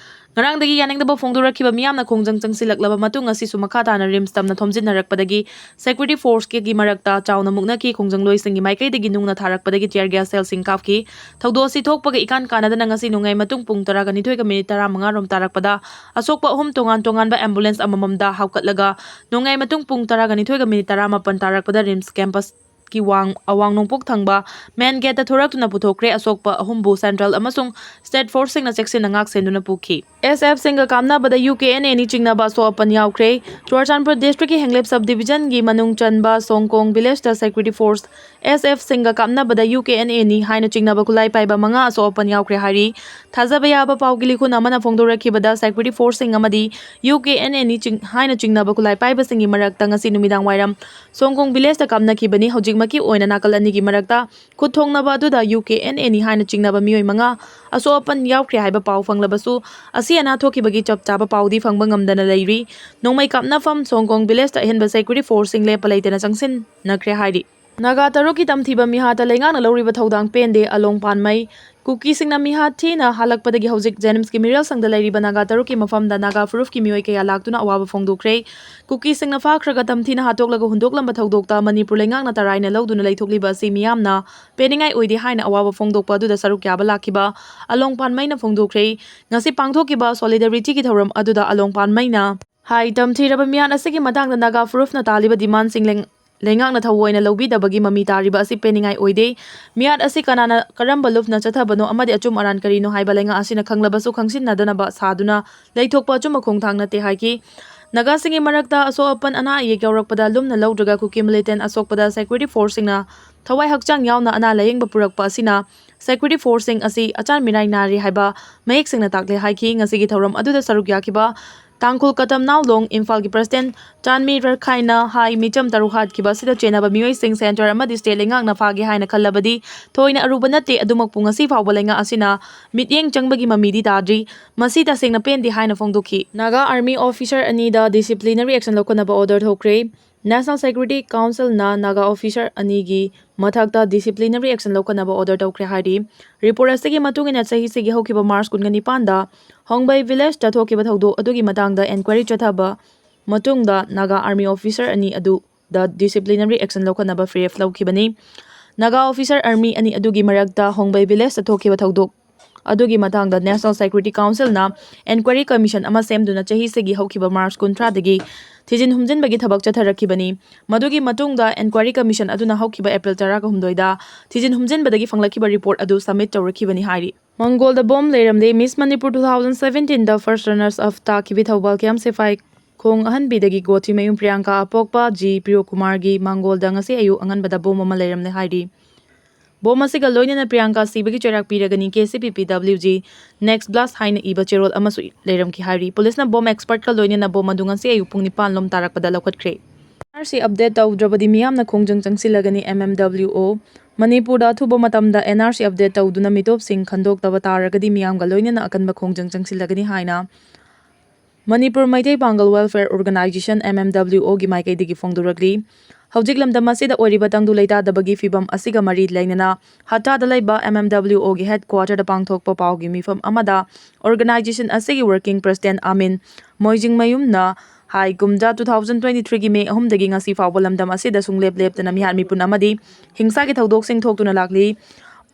ꯉꯔꯥꯡꯗꯒꯤ ꯌꯥꯅꯤꯡꯗꯕ ꯐꯣꯡꯗꯣꯔꯛꯈꯤꯕ ꯃꯤꯌꯥꯝꯅ ꯈꯣꯡꯖꯪ ꯆꯪꯁꯤꯜꯂꯛꯂꯕ ꯃꯇꯨꯡ ꯉꯁꯤꯁꯨ ꯃꯈꯥ ꯇꯥꯅ ꯔꯤꯝꯁ ꯇꯝꯅ ꯊꯣꯝꯖꯤꯟꯅꯔꯛꯄꯗꯒꯤ ꯁꯦꯀ꯭ꯌꯨꯔꯤꯇꯤ ꯐꯣꯔꯁꯀꯤ ꯃꯔꯛꯇ ꯆꯥꯎꯅ ꯃꯨꯛꯅꯈꯤ꯫ ꯈꯣꯡꯖꯪꯂꯣꯏꯁꯤꯡꯒꯤ ꯃꯥꯏꯀꯩꯗꯒꯤ ꯅꯨꯡꯅ ꯊꯥꯔꯛꯄꯗꯒꯤ ꯇꯤꯌꯔ ꯒ꯭ꯌꯥꯁ ꯁꯦꯜꯁꯤꯡ ꯀꯥꯞꯈꯤ꯫ ꯊꯧꯗꯣꯛ ꯑꯁꯤ ꯊꯣꯛꯄꯒ ꯏꯀꯥꯟ ꯀꯥꯟꯅꯗꯅ ꯉꯁꯤ ꯅꯣꯡꯌꯥꯏ ꯃꯇꯨꯡ ꯄꯨꯡ ꯇꯔꯥꯒ ꯅꯤꯊꯣꯏꯒ ꯃꯤꯅꯤꯠ ꯇꯔꯥꯃꯉꯥ ꯔꯣꯝ ꯇꯥꯔꯛꯄꯗ ꯑꯁꯣꯛꯄ ꯑꯍꯨꯝ ꯇꯣꯉꯥꯟ ꯇꯣꯉꯥꯟꯕ ꯑꯦꯝꯕꯨꯂꯦꯟꯁ ꯑꯃꯃꯝꯗ ꯍꯥꯞꯀꯠꯂꯒ ꯅꯣꯡꯌꯥꯏ ꯃꯇꯨꯡ ꯄꯨꯡ ꯇꯔꯥꯒ ꯅꯤꯊꯣꯏꯒ ꯃꯤꯅꯤꯠ ꯇꯔꯥꯃꯥꯄꯟ ꯇꯥꯔꯛꯄꯗ ꯔꯤꯝꯁ ꯀꯦꯝꯄꯁꯀꯤ ꯋꯥꯡ-, ꯑꯋꯥꯡ ꯅꯣꯡꯄꯣꯛ ꯊꯪꯕ ꯃꯦꯟ ꯒꯦꯠꯇ ꯊꯣꯔꯛꯇꯨꯅ ꯄꯨꯊꯣꯛꯈ꯭ꯔꯦ꯫ ꯑꯁꯣꯛꯄ ꯑꯍꯨꯝꯕꯨ ꯁꯦꯟꯇ꯭ꯔꯦꯜ ꯑꯃꯁꯨꯡ ꯁ꯭ꯇꯦꯠ ꯐꯣꯔꯁꯁꯤꯡꯅ ꯆꯦꯛꯁꯤꯟꯅ ꯉꯥꯛ ꯁꯦꯟꯗꯨꯅ ꯄꯨꯈꯤ꯫ ꯑꯦꯁ ꯑꯦꯐꯁꯤꯡꯒ ꯀꯥꯞꯅꯕꯗ ꯌꯨ ꯀꯦ ꯑꯦꯟ ꯑꯦꯅꯤ ꯆꯤꯡꯅꯕ ꯑꯁꯣꯛ ꯑꯄꯟ ꯌꯥꯎꯈ꯭ꯔꯦ꯫ ꯆꯨꯔꯆꯥꯟꯄꯨꯔ ꯗꯤꯁꯇ꯭ꯔꯤꯛꯀꯤ ꯍꯦꯡꯂꯦꯞ ꯁꯕ ꯗꯤꯕꯤꯖꯟꯒꯤ ꯃꯅꯨꯡ ꯆꯟꯕ ꯁꯣꯡꯀꯣꯡ ꯚꯤꯂꯦꯖꯇ ꯁꯦꯀ꯭ꯌꯨꯔꯤꯇꯤ ꯐꯣꯔꯁ ꯑꯦꯁ ꯑꯦꯐꯁꯤꯡꯒ ꯀꯥꯞꯅꯕꯗ ꯌꯨ ꯀꯦ ꯑꯦꯟ ꯑꯦꯅꯤ ꯍꯥꯏꯅ ꯆꯤꯡꯅꯕ ꯈꯨꯠꯂꯥꯏ ꯄꯥꯏꯕ ꯃꯉꯥ ꯑꯁꯣꯛ ꯑꯄꯟ ꯌꯥꯎꯈ꯭ꯔꯦ ꯍꯥꯏꯔꯤ꯫ ꯊꯥꯖꯕ ꯌꯥꯕ ꯄꯥꯎꯒꯤ ꯂꯤꯈꯨꯟ ꯑꯃꯅ ꯐꯣꯡꯗꯣꯔꯛꯈꯤꯕꯗ ꯁꯦꯀ꯭ꯌꯨꯔꯤꯇꯤ ꯐꯣꯔꯁꯁꯤꯡ ꯑꯃꯗꯤ ꯌꯨ ꯀꯦ ꯑꯦꯟ ꯑꯦꯅꯤ ꯆꯤꯡ-, ꯍꯥꯏꯅ ꯆꯤꯡꯅꯕ ꯈꯨꯠꯂꯥꯏ ꯄꯥꯏꯕꯁꯤꯡꯒꯤ ꯃꯔꯛꯇ ꯉꯁꯤ ꯅꯨꯃꯤꯗꯥꯡ ꯋꯥꯏꯔꯝ ꯁꯣꯡꯀꯣꯡ ꯚꯤꯂꯦꯖꯇ ꯀꯥꯞꯅꯈꯤꯕꯅꯤ꯫ ꯍꯧꯖꯤꯛ ꯃꯀꯤ ꯑꯣꯏꯅ ꯅꯥꯀꯜ ꯑꯅꯤꯒꯤ ꯃꯔꯛꯇ ꯈꯨꯠ ꯊꯣꯡꯅꯕ ꯑꯗꯨꯗ ꯌꯨ ꯀꯦ ꯑꯦꯟ ꯑꯦꯅꯤ ꯍꯥꯏꯅ ꯆꯤꯡꯅꯕ ꯃꯤꯑꯣꯏ ꯃꯉꯥ ꯑꯁꯣꯛ ꯑꯄꯟ ꯌꯥꯎꯈ꯭ꯔꯦ ꯍꯥꯏꯕ ꯄꯥꯎ ꯐꯪꯂꯕꯁꯨ, ꯑꯁꯤ ꯑꯅꯥ ꯊꯣꯛꯈꯤꯕꯒꯤ ꯆꯞ ꯆꯥꯕ ꯄꯥꯎꯗꯤ ꯐꯪꯕ ꯉꯝꯗꯅ ꯂꯩꯔꯤ꯫ ꯅꯣꯡꯃꯩ ꯀꯥꯞꯅꯐꯝ ꯁꯣꯡꯒꯣꯡ ꯚꯤꯂꯦꯖꯇ ꯑꯍꯦꯟꯕ ꯁꯦꯀ꯭ꯌꯨꯔꯤꯇꯤ ꯐꯣꯔꯁꯁꯤꯡ ꯂꯦꯞꯄ ꯂꯩꯇꯅ ꯆꯪꯁꯤꯟꯅꯈ꯭ꯔꯦ ꯍꯥꯏꯔꯤ꯫ ꯅꯥꯒꯥ ꯇꯔꯨꯛꯀꯤ ꯇꯝꯊꯤꯕ ꯃꯤꯍꯥꯠꯇ ꯂꯩꯉꯥꯛꯅ ꯂꯧꯔꯤꯕ ꯊꯧꯗꯥꯡ ꯄꯦꯟꯗꯦ, ꯑꯂꯣꯡ ꯄꯥꯟꯃꯩ꯫ ꯀꯨꯀꯤꯁꯤꯡꯅ ꯃꯤꯍꯥꯠ ꯊꯤꯅ ꯍꯥꯠꯂꯛꯄꯗꯒꯤ ꯍꯧꯖꯤꯛ ꯖꯦꯅꯤꯝꯁꯀꯤ ꯃꯤꯔꯦꯜ ꯁꯪꯗ ꯂꯩꯔꯤꯕ ꯅꯥꯒꯥ ꯇꯔꯨꯛꯀꯤ ꯃꯐꯝꯗ ꯅꯥꯒꯥ ꯐꯨꯔꯨꯞꯀꯤ ꯃꯤꯑꯣꯏ ꯀꯌꯥ ꯂꯥꯛꯇꯨꯅ ꯑꯋꯥꯕ ꯐꯣꯡꯗꯣꯛꯈ꯭ꯔꯦ꯫ ꯀꯨꯀꯤꯁꯤꯡꯅ ꯐꯥꯈ꯭ꯔꯒ ꯇꯝꯊꯤꯅ ꯍꯥꯠꯇꯣꯛꯂꯒ ꯍꯨꯟꯗꯣꯛꯂꯝꯕ ꯊꯧꯗꯣꯛꯇ ꯃꯅꯤꯄꯨꯔ ꯂꯩꯉꯥꯛꯅ ꯇꯔꯥꯏꯅ ꯂꯧꯗꯨꯅ ꯂꯩꯊꯣꯛꯂꯤꯕ ꯑꯁꯤ ꯃꯤꯌꯥꯝꯅ ꯄꯦꯟꯅꯤꯡꯉꯥꯏ ꯑꯣꯏꯗꯦ ꯍꯥꯏꯅ ꯑꯋꯥꯕ ꯐꯣꯡꯗꯣꯛꯄ ꯑꯗꯨꯗ ꯁꯔꯨꯛ ꯌꯥꯕ ꯂꯥꯛꯈꯤꯕ ꯑꯂꯣꯡ ꯄꯥꯟꯃꯩꯅ ꯐꯣꯡꯗꯣꯛꯈ꯭ꯔꯦ꯫ ꯉꯁꯤ ꯄꯥꯡꯊꯣꯛꯈꯤꯕ ꯁꯣꯂꯤꯗꯥꯔꯤꯇꯤꯒꯤ ꯊꯧꯔꯝ ꯑꯗꯨꯗ ꯑꯂꯣꯡ ꯄꯥꯟꯃꯩꯅ ꯍꯥꯏ, ꯇꯝꯊꯤꯔꯕ ꯃꯤꯍꯥꯠ ꯑꯁꯤꯒꯤ ꯃꯇꯥꯡꯗ ꯅꯥꯒꯥ ꯐꯨꯔꯨꯞꯅ ꯇꯥꯜꯂꯤꯕ ꯗꯤꯃꯥꯟꯁꯤꯡ ꯂꯩꯉꯥꯛꯅ ꯊꯑꯣꯏꯅ ꯂꯧꯕꯤꯗꯕꯒꯤ ꯃꯃꯤ ꯇꯥꯔꯤꯕ ꯑꯁꯤ ꯄꯦꯟꯅꯤꯡꯉꯥꯏ ꯑꯣꯏꯗꯦ꯫ ꯃꯤꯍꯥꯠ ꯑꯁꯤ ꯀꯅꯥꯅ ꯀꯔꯝꯕ ꯂꯨꯞꯅ ꯆꯠꯊꯕꯅꯣ ꯑꯃꯗꯤ ꯑꯆꯨꯝ ꯑꯔꯥꯟ ꯀꯔꯤꯅꯣ ꯍꯥꯏꯕ ꯂꯩꯉꯥꯛ ꯑꯁꯤꯅ ꯈꯪꯂꯕꯁꯨ ꯈꯪꯁꯤꯟꯅꯗꯅꯕ ꯁꯥꯗꯨꯅ ꯂꯩꯊꯣꯛꯄ ꯑꯆꯨꯝꯕ ꯈꯣꯡꯊꯥꯡ ꯅꯠꯇꯦ ꯍꯥꯏꯈꯤ꯫ ꯅꯥꯒꯥꯁꯤꯡꯒꯤ ꯃꯔꯛꯇ ꯑꯁꯣꯛ ꯑꯄꯟ ꯑꯅꯥ ꯑꯌꯦꯛ ꯌꯥꯎꯔꯛꯄꯗ ꯂꯨꯝꯅ ꯂꯧꯗ꯭ꯔꯒ ꯀꯨꯀꯤ ꯃꯤꯂꯤꯇꯦꯟ ꯑꯁꯣꯛꯄꯗ ꯁꯦꯀ꯭ꯌꯨꯔꯤꯇꯤ ꯐꯣꯔꯁꯁꯤꯡꯅ ꯊꯋꯥꯏ ꯍꯛꯆꯥꯡ ꯌꯥꯎꯅ ꯑꯅꯥ ꯂꯥꯌꯦꯡꯕ ꯄꯨꯔꯛꯄ ꯑꯁꯤꯅ ꯁꯦꯀ꯭ꯌꯨꯔꯤꯇꯤ ꯐꯣꯔꯁꯁꯤꯡ ꯑꯁꯤ ꯑꯆꯥꯟ ꯃꯤꯔꯥꯏ ꯅꯥꯔꯤ ꯍꯥꯏꯕ ꯃꯌꯦꯛ ꯁꯦꯡꯅ ꯇꯥꯛꯂꯦ ꯍꯥꯏꯈꯤ꯫ ꯉꯁꯤꯒꯤ ꯊꯧꯔꯝ ꯑꯗꯨꯗ ꯁꯔꯨꯛ ꯌꯥꯈꯤꯕ ꯇꯥꯡꯈꯨꯜ ꯀꯇꯝ ꯅꯥꯎꯂꯣꯡ ꯏꯝꯐꯥꯜꯒꯤ ꯄ꯭ꯔꯁꯤꯗꯦꯟ ꯆꯥꯟꯃꯤ ꯔꯈꯥꯏꯅ ꯍꯥꯏ, ꯃꯤꯆꯝ ꯇꯔꯨꯛ ꯍꯥꯠꯈꯤꯕ ꯑꯁꯤꯗ ꯆꯦꯟꯅꯕ ꯃꯤꯑꯣꯏꯁꯤꯡ ꯁꯦꯟꯇꯔ ꯑꯃꯗꯤ ꯁ꯭ꯇꯦꯠ ꯂꯩꯉꯥꯛꯅ ꯐꯥꯒꯦ ꯍꯥꯏꯅ ꯈꯜꯂꯕꯗꯤ ꯊꯣꯏꯅ ꯑꯔꯨꯕ ꯅꯠꯇꯦ꯫ ꯑꯗꯨꯃꯛꯄꯨ ꯉꯁꯤ ꯐꯥꯎꯕ ꯂꯩꯉꯥꯛ ꯑꯁꯤꯅ ꯃꯤꯠꯌꯦꯡ ꯆꯪꯕꯒꯤ ꯃꯃꯤꯗꯤ ꯇꯥꯗ꯭ꯔꯤ꯫ ꯃꯁꯤ ꯇꯁꯦꯡꯅ ꯄꯦꯟꯗꯦ ꯍꯥꯏꯅ ꯐꯣꯡꯗꯣꯛꯈꯤ꯫ ꯅꯥꯒꯥ ꯑꯥꯔꯃꯤ ꯑꯣꯐꯤꯁꯔ ꯑꯅꯤꯗ ꯗꯤꯁꯤꯄ꯭ꯂꯤꯅꯔꯤ ꯑꯦꯛꯁꯟ ꯂꯧꯈꯠꯅꯕ ꯑꯣꯔꯗꯔ ꯊꯣꯛꯈ꯭ꯔꯦ꯫ ꯅꯦꯁꯅꯦꯜ ꯁꯦꯀ꯭ꯌꯨꯔꯤꯇꯤ ꯀꯥꯎꯟꯁꯤꯜꯅ ꯅꯥꯒꯥ ꯑꯣꯐꯤꯁꯔ ꯑꯅꯤꯒꯤ ꯃꯊꯛꯇ ꯗꯤꯁꯤꯄ꯭ꯂꯤꯅꯔꯤ ꯑꯦꯛꯁꯟ ꯂꯧꯈꯠꯅꯕ ꯑꯣꯔꯗꯔ ꯇꯧꯈ꯭ꯔꯦ ꯍꯥꯏꯔꯤ꯫ ꯔꯤꯄꯣꯔꯠ ꯑꯁꯤꯒꯤ ꯃꯇꯨꯡ ꯏꯟꯅ ꯆꯍꯤꯁꯤꯒꯤ ꯍꯧꯈꯤꯕ ꯃꯥꯔꯆ ꯀꯨꯟꯒ ꯅꯤꯄꯥꯟꯗ ꯍꯣꯡꯕꯩ ꯚꯤꯂꯦꯖꯇ ꯊꯣꯛꯈꯤꯕ ꯊꯧꯗꯣꯛ ꯑꯗꯨꯒꯤ ꯃꯇꯥꯡꯗ ꯑꯦꯟꯀ꯭ꯋꯥꯏꯔꯤ ꯆꯠꯊꯕ ꯃꯇꯨꯡꯗ ꯅꯥꯒꯥ ꯑꯥꯔꯃꯤ ꯑꯣꯐꯤꯁꯔ ꯑꯅꯤ ꯑꯗꯨꯗ ꯗꯤꯁꯤꯄ꯭ꯂꯤꯅꯔꯤ ꯑꯦꯛꯁꯟ ꯂꯧꯈꯠꯅꯕ ꯐꯤꯔꯦꯞ ꯂꯧꯈꯤꯕꯅꯤ꯫ ꯅꯥꯒꯥ ꯑꯣꯐꯤꯁꯔ ꯑꯥꯔꯃꯤ ꯑꯅꯤ ꯑꯗꯨꯒꯤ ꯃꯔꯛꯇ ꯍꯣꯡꯕꯩ ꯚꯤꯂꯦꯖꯇ ꯊꯣꯛꯈꯤꯕ ꯊꯧꯗꯣꯛ ꯑꯗꯨꯒꯤ ꯃꯇꯥꯡꯗ ꯅꯦꯁꯅꯦꯜ ꯁꯦꯀ꯭ꯌꯨꯔꯤꯇꯤ ꯀꯥꯎꯟꯁꯤꯜꯅ ꯑꯦꯟꯀ꯭ꯋꯥꯏꯔꯤ ꯀꯃꯤꯁꯟ ꯑꯃ ꯁꯦꯝꯗꯨꯅ ꯆꯍꯤꯁꯤꯒꯤ ꯍꯧꯈꯤꯕ ꯃꯥꯔꯆ ꯀꯨꯟꯊ꯭ꯔꯥꯗꯒꯤ ꯊꯤꯖꯤꯟ ꯍꯨꯝꯖꯤꯟꯕꯒꯤ ꯊꯕꯛ ꯆꯠꯊꯔꯛꯈꯤꯕꯅꯤ꯫ ꯃꯗꯨꯒꯤ ꯃꯇꯨꯡꯗ ꯑꯦꯟꯀ꯭ꯋꯥꯏꯔꯤ ꯀꯃꯤꯁꯟ ꯑꯗꯨꯅ ꯍꯧꯈꯤꯕ ꯑꯦꯄ꯭ꯔꯤꯜ ꯇꯔꯥꯒ ꯍꯨꯝꯗꯣꯏꯗ ꯊꯤꯖꯤꯟ ꯍꯨꯝꯖꯤꯟꯕꯗꯒꯤ ꯐꯪꯂꯛꯈꯤꯕ ꯔꯤꯄꯣꯔꯠ ꯑꯗꯨ ꯁꯕꯃꯤꯠ ꯇꯧꯔꯛꯈꯤꯕꯅꯤ ꯍꯥꯏꯔꯤ꯫ ꯃꯪꯒꯣꯜꯗ ꯕꯣꯝ ꯂꯩꯔꯝꯗꯦ꯫ ꯃꯤꯁ ꯃꯅꯤꯄꯨꯔ two thousand seventeenꯗ first runners up ꯇꯥꯈꯤꯕꯤ ꯊꯧꯕꯥꯜ ꯀꯦ ꯑꯦꯝ ꯁꯤꯐꯥꯏ ꯈꯣꯡ ꯑꯍꯟꯕꯤꯗꯒꯤ ꯒꯣꯊꯤꯃꯌꯨꯝ ꯄ꯭ꯔꯤꯌꯥꯡꯀꯥ ꯑꯄꯣꯛꯄ ꯖꯤ ꯄ꯭ꯔꯤꯌꯣꯀꯨꯃꯥꯔꯒꯤ ꯃꯪꯒꯣꯜꯗ ꯉꯁꯤ ꯑꯌꯨꯛ ꯑꯉꯟꯕꯗ ꯕꯣꯝ ꯑꯃ ꯂꯩꯔꯝꯂꯦ ꯍꯥꯏꯔꯤ꯫ ꯕꯣꯝ ꯑꯁꯤꯒ ꯂꯣꯏꯅꯅ ꯄ꯭ꯔꯤꯌꯥꯡꯀꯥ ꯁꯤꯕꯒꯤ ꯆꯩꯔꯥꯛ ꯄꯤꯔꯒꯅꯤ ꯀꯦ ꯁꯤ ꯄꯤ ꯄꯤ ꯗꯕ꯭ꯂꯤꯎ ꯖꯤ next blast ꯍꯥꯏꯅ ꯏꯕ ꯆꯦꯔꯣꯜ ꯑꯃꯁꯨ ꯂꯩꯔꯝꯈꯤ ꯍꯥꯏꯔꯤ꯫ ꯄꯨꯂꯤꯁꯅ ꯕꯣꯝ ꯑꯦꯛꯁꯄꯔꯠꯀ ꯂꯣꯏꯅꯅ ꯕꯣꯝ ꯑꯗꯨ ꯉꯁꯤ ꯑꯌꯨꯛ ꯄꯨꯡ ꯅꯤꯄꯥꯟ ꯂꯣꯝ ꯇꯥꯔꯛꯄꯗ ꯂꯧꯈꯠꯈ꯭ꯔꯦ꯫ ꯑꯦꯟ ꯑꯥꯔ ꯁꯤ ꯑꯞꯗꯦꯠ ꯇꯧꯗ꯭ꯔꯕꯗꯤ ꯃꯤꯌꯥꯝꯅ ꯈꯣꯡꯖꯪ ꯆꯪꯁꯤꯜꯂꯒꯅꯤ, ꯑꯦꯝ ꯑꯦꯝ ꯗꯕ꯭ꯂꯤꯌꯨ ꯑꯣ꯫ ꯃꯅꯤꯄꯨꯔꯗ ꯑꯊꯨꯕ ꯃꯇꯝꯗ ꯑꯦꯟ ꯑꯥꯔ ꯁꯤ ꯑꯞꯗꯦꯠ ꯇꯧꯗꯨꯅ ꯃꯤꯇꯣꯞꯁꯤꯡ ꯈꯟꯗꯣꯛꯇꯕ ꯇꯥꯔꯒꯗꯤ ꯃꯤꯌꯥꯝꯒ ꯂꯣꯏꯅꯅ ꯑꯀꯟꯕ ꯈꯣꯡꯖꯪ ꯆꯪꯁꯤꯜꯂꯒꯅꯤ ꯍꯥꯏꯅ ꯃꯅꯤꯄꯨꯔ ꯃꯩꯇꯩ ꯄꯥꯡꯒꯜ ꯋꯦꯜꯐꯤꯌꯔ ꯑꯣꯔꯒꯅꯥꯏꯖꯦꯁꯟ, ꯑꯦꯝ ꯑꯦꯝ ꯗꯕ꯭ꯂꯤꯌꯨ ꯑꯣꯒꯤ ꯃꯥꯏꯀꯩꯗꯒꯤ ꯐꯣꯡꯗꯣꯔꯛꯂꯤ꯫ ꯍꯧꯖꯤꯛ ꯂꯝꯗꯝ ꯑꯁꯤꯗ ꯑꯣꯏꯔꯤꯕ ꯇꯪꯗꯨ ꯂꯩꯇꯥꯗꯕꯒꯤ ꯐꯤꯕꯝ ꯑꯁꯤꯒ ꯃꯔꯤ ꯂꯩꯅꯅ ꯍꯠꯇꯥꯗ ꯂꯩꯕ ꯑꯦꯝ ꯑꯦꯝ ꯗꯕ꯭ꯂꯤꯌꯨ ꯑꯣꯒꯤ ꯍꯦꯗ ꯀ꯭ꯋꯥꯇꯔꯗ ꯄꯥꯡꯊꯣꯛꯄ ꯄꯥꯎꯒꯤ ꯃꯤꯐꯝ ꯑꯃꯗ ꯑꯣꯔꯒꯅꯥꯏꯖꯦꯁꯟ ꯑꯁꯤꯒꯤ ꯋꯔꯀꯤꯡ ꯄ꯭ꯔꯁꯤꯗꯦꯟꯠ ꯑꯃꯤꯟ ꯃꯣꯏꯖꯤꯡꯃꯌꯨꯝꯅ ꯍꯥꯏ, ꯀꯨꯝꯖꯥ ꯇꯨ ꯊꯥꯎꯖꯟ ꯇ꯭ꯋꯦꯟꯇꯤ ꯊ꯭ꯔꯤꯒꯤ ꯃꯦ ꯑꯍꯨꯝꯗꯒꯤ ꯉꯁꯤ ꯐꯥꯎꯕ ꯂꯝꯗꯝ ꯑꯁꯤꯗ ꯁꯨꯡꯂꯦꯞ ꯂꯦꯞꯇꯅ ꯃꯤꯍꯥꯠ ꯃꯤꯄꯨꯟ ꯑꯃꯗꯤ ꯍꯤꯡꯁꯥꯒꯤ ꯊꯧꯗꯣꯛꯁꯤꯡ ꯊꯣꯛꯇꯨꯅ ꯂꯥꯛꯂꯤ꯫